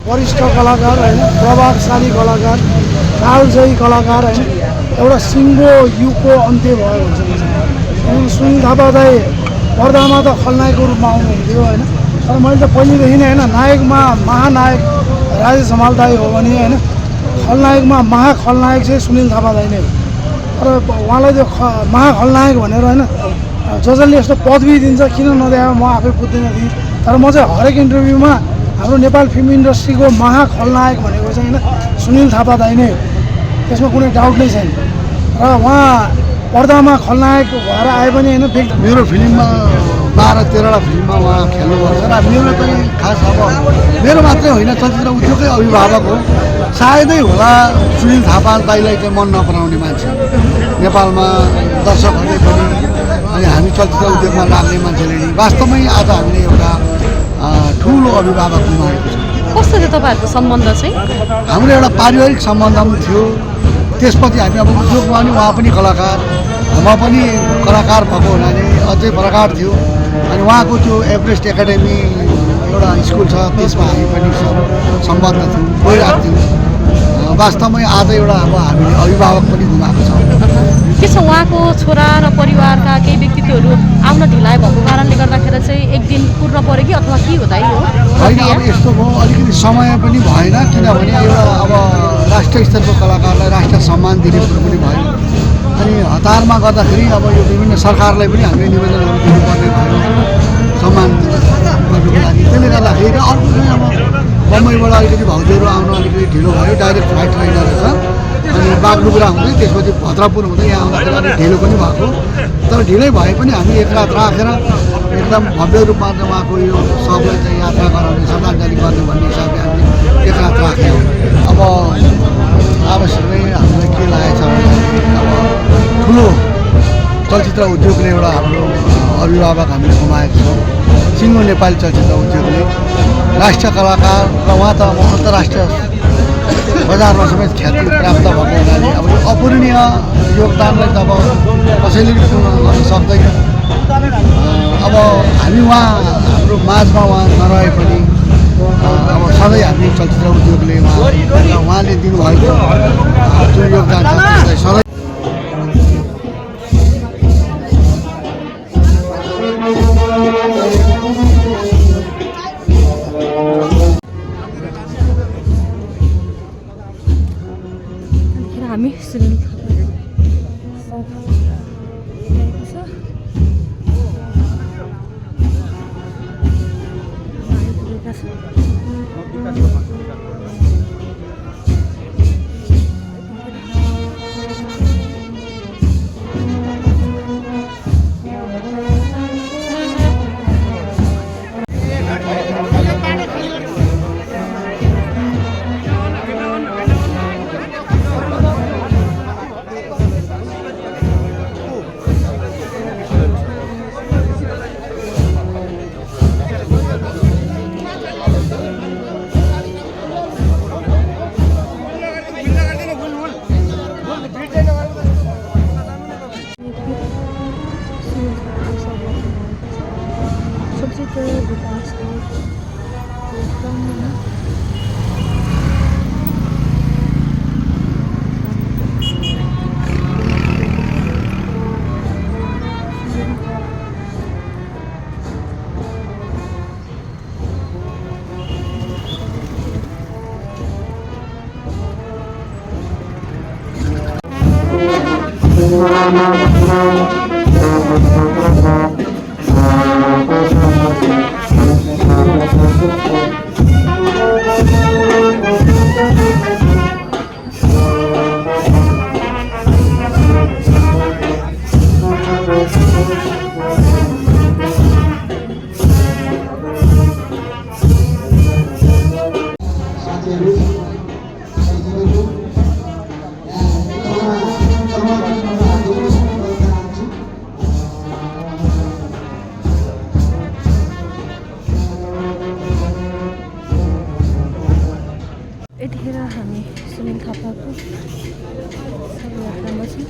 वरिष्ठ कलाकार होइन, प्रभावशाली कलाकार, कालजयी कलाकार होइन, एउटा सिङ्गो युगको अन्त्य भयो हुन्छ। सुनिल थापा दाई पर्दामा त खलनायकको रूपमा आउनुहुन्थ्यो होइन, तर मैले त पहिलेदेखि नै होइन नायकमा महानायक राजेश हमाल दाई हो भने होइन, खलनायकमा महाखलनायक चाहिँ सुनिल थापा दाई नै हो। तर उहाँलाई त्यो महाखलनायक भनेर होइन जसले यस्तो पदवी दिन्छ किन नदिएको म आफै बुझ्दैन थिएँ। तर म चाहिँ हरेक इन्टरभ्यूमा हाम्रो नेपाल फिल्म इन्डस्ट्रीको महाखलनायक भनेको चाहिँ होइन सुनिल थापा दाई नै हो, त्यसमा कुनै डाउट नै छैन। र उहाँ पर्दामा खलनायक भएर आए पनि होइन मेरो फिल्ममा 12-13वटा फिल्ममा उहाँ खेल्नुभएको छ र मेरो पनि खास अब मेरो मात्रै होइन चलचित्र उद्योगकै अभिभावक हो। सायदै होला सुनिल थापा दाईलाई चाहिँ मन नपराउने मान्छे नेपालमा दर्शकहरूले पनि अनि हामी चलचित्र उद्योगमा लाग्ने मान्छेले नि वास्तवमै आज हामीले एउटा ठुलो अभिभावक गुमाएको छ। कस्तो थियो तपाईँहरूको सम्बन्ध चाहिँ? हाम्रो एउटा पारिवारिक सम्बन्ध पनि थियो। त्यसपछि हामी अब उद्योगमा पनि उहाँ पनि कलाकार, म पनि कलाकार भएको हुनाले अझै प्रगाढ थियो। अनि उहाँको त्यो एभरेस्ट एकाडेमी एउटा स्कुल छ त्यसमा हामी पनि सम्बन्ध थियौँ, गइरहेको थियौँ। वास्तवमै आज एउटा अब हामीले अभिभावक पनि गुमाएको छौँ। के छ उहाँको छोरा र परिवारका केही व्यक्तित्वहरू आउन ढिलाइ भएको कारणले गर्दाखेरि चाहिँ एक दिन कुर्न पऱ्यो कि अथवा के हुँदै हो? होइन अब यस्तो भयो, अलिकति समय पनि भएन, किनभने एउटा अब राष्ट्रिय स्तरको कलाकारलाई राष्ट्रिय सम्मान दिने कुरो पनि भयो। अनि हतारमा गर्दाखेरि अब यो विभिन्न सरकारलाई पनि हामीले निवेदनहरू दिनुपर्ने भयो सम्मान गर्नुको लागि। त्यसले गर्दाखेरि अर्को चाहिँ अब बम्बईबाट अलिकति भाउजूहरू आउन अलिकति ढिलो भयो, डाइरेक्ट फ्लाइट रहेन रहेछ। अनि बागडुग्रा हुँदै त्यसपछि भद्रपुर हुँदै यहाँ आउँदाखेरि अलिक ढिलो पनि भएको। तर ढिलै भए पनि हामी एक रात राखेर एकदम भव्य रूपमा चाहिँ उहाँको यो सबलाई चाहिँ यात्रा गराउने श्रद्धाञ्जली गर्ने भन्ने हिसाबले हामीले एक रात राख्यौँ। अब आवश्यक नै हामीलाई के लागेको छ भने अब ठुलो चलचित्र उद्योगले एउटा हाम्रो अभिभावक हामीले गुमाएको छौँ। सिङ्गो नेपाली चलचित्र उद्योगले राष्ट्रिय कलाकार र उहाँ त अब अन्तर्राष्ट्रिय बजारमा समेत ख्याति प्राप्त भएको हुनाले अब यो अपूरणीय योगदानलाई त अब कसैले पनि पूर्ण गर्न सक्दैन। अब हामी हाम्रो माझमा उहाँ नरहे पनि अब सधैँ हामी चलचित्र उद्योगले उहाँले दिनुभएको जुन योगदान छ त्यसलाई सधैँ हामी सुनिल यतिखेर हामी सुनिल थापाको यात्रामा छौँ।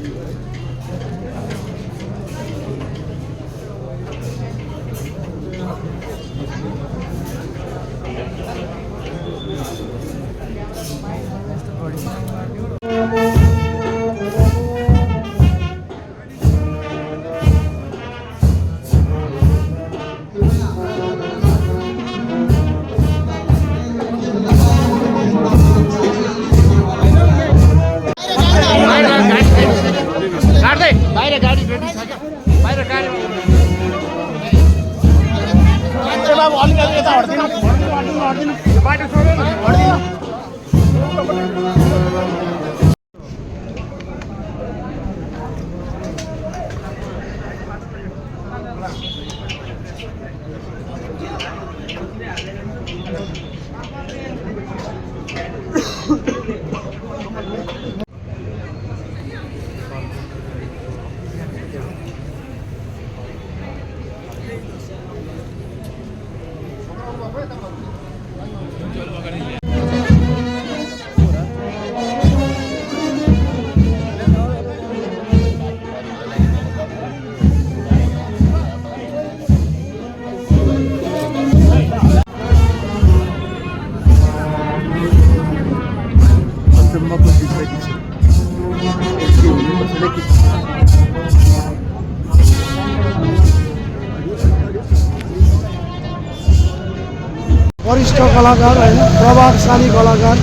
कलाकार होइन, प्रभावशाली कलाकार,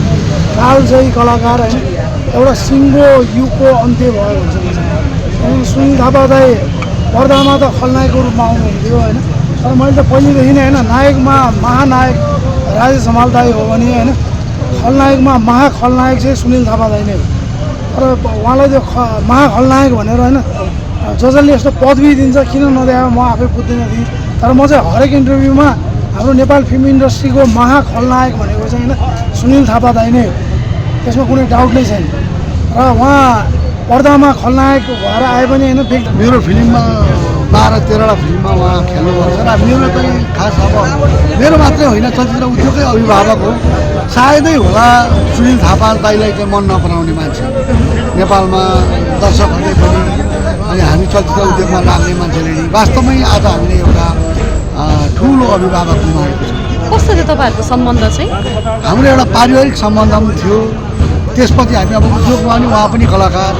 कालजयी कलाकार होइन, एउटा सिङ्गो युगको अन्त्य भएको हुन्छ। किनकि सुनिल थापा दाई पर्दामा त खलनायकको रूपमा आउनुहुन्थ्यो होइन, तर मैले त पहिलेदेखि नै होइन, नायकमा महानायक राजेश हमाल दाई हो भने होइन, खलनायकमा महाखलनायक चाहिँ सुनिल थापा दाई नै हो। तर उहाँलाई त्यो महाखलनायक भनेर होइन जसले यस्तो पदवी दिन्छ किन नदिए म आफै बुझ्दैन थिएँ। तर म चाहिँ हरेक इन्टरभ्यूमा हाम्रो नेपाल फिल्म इन्डस्ट्रीको महाखलनायक भनेको चाहिँ होइन सुनिल थापा दाई नै हो, त्यसमा कुनै डाउट नै छैन। र उहाँ पर्दामा खलनायक भएर आए पनि होइन मेरो फिल्ममा 12-13वटा फिल्ममा उहाँ खेल्नुभएको छ र मेरो चाहिँ खास अब मेरो मात्रै होइन चलचित्र उद्योगकै अभिभावक हो। सायदै होला सुनिल थापा दाईलाई चाहिँ मन नपराउने मान्छे नेपालमा दर्शकहरूले पनि अनि हामी चलचित्र उद्योगमा लाग्ने मान्छेले नि वास्तवमै आज हामीले एउटा ठुलो अभिभावक गुमाएको छ। कस्तो थियो तपाईँहरूको सम्बन्ध चाहिँ? हाम्रो एउटा पारिवारिक सम्बन्ध पनि थियो। त्यसपछि हामी अब उद्योगमा पनि उहाँ पनि कलाकार,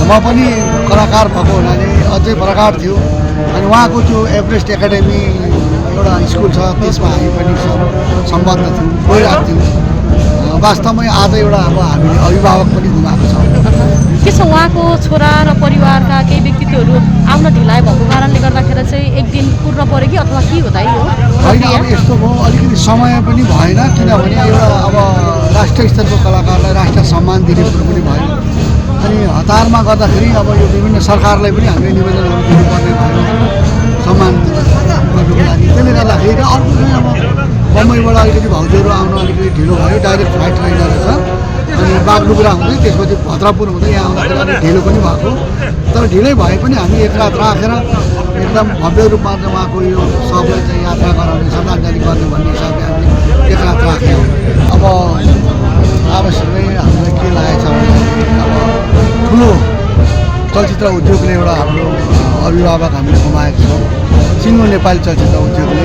म पनि कलाकार भएको हुनाले अझै प्रगाढ थियो। अनि उहाँको त्यो एभरेस्ट एकाडेमी एउटा स्कुल छ त्यसमा हामी पनि सम्बन्ध थियौँ, गइरहेको थियौँ। वास्तवमै आज एउटा अब हामीले अभिभावक पनि गुमाएको छ। के छ उहाँको छोरा र परिवारका केही व्यक्तित्वहरू आउन ढिलाइ भएको कारणले गर्दाखेरि चाहिँ एक दिन कुर्न पऱ्यो कि अथवा के हुँदै हो? होइन, अब यस्तो भयो अलिकति समय पनि भएन, किनभने एउटा अब राष्ट्रिय स्तरको कलाकारलाई राष्ट्रिय सम्मान दिने कुरो पनि भयो। अनि हतारमा गर्दाखेरि अब यो विभिन्न सरकारलाई पनि हामीले निवेदनहरू दिनुपर्ने भयो सम्मान गर्नुको लागि। त्यसले गर्दाखेरि अर्को चाहिँ अब बम्बईबाट अलिकति भाउजूहरू आउनु अलिकति ढिलो भयो, डाइरेक्ट फ्लाइट रहेन रहेछ। अनि बागडुग्रा हुँदै त्यसपछि भद्रपुर हुँदै यहाँ आउँदाखेरि अलिक ढिलो पनि भएको। तर ढिलै भए पनि हामी एक रात राखेर एकदम भव्य रूपमा चाहिँ उहाँको यो सबलाई चाहिँ यात्रा गराउने श्रद्धाञ्जली गर्ने भन्ने हिसाबले हामीले एक रात राख्यौँ। अब आवश्यकै हामीलाई के लागेको छ भने अब ठुलो चलचित्र उद्योगले एउटा हाम्रो अभिभावक हामीले गुमाएको छौँ। सिङ्गो नेपाली चलचित्र उद्योगले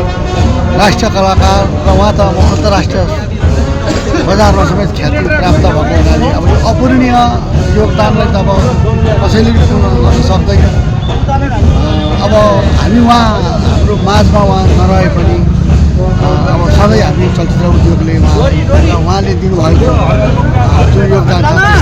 राष्ट्रिय कलाकार र उहाँ त अब अन्तर्राष्ट्रिय बजारमा समेत ख्याति प्राप्त भएको हुनाले अब यो अपूरणीय योगदानलाई त अब कसैले पूर्ण गर्न सक्दैन। अब हामी हाम्रो माझमा उहाँ नरहे पनि अब सधैँ हामी चलचित्र उद्योगले उहाँले दिनुभएको जुन योगदान छ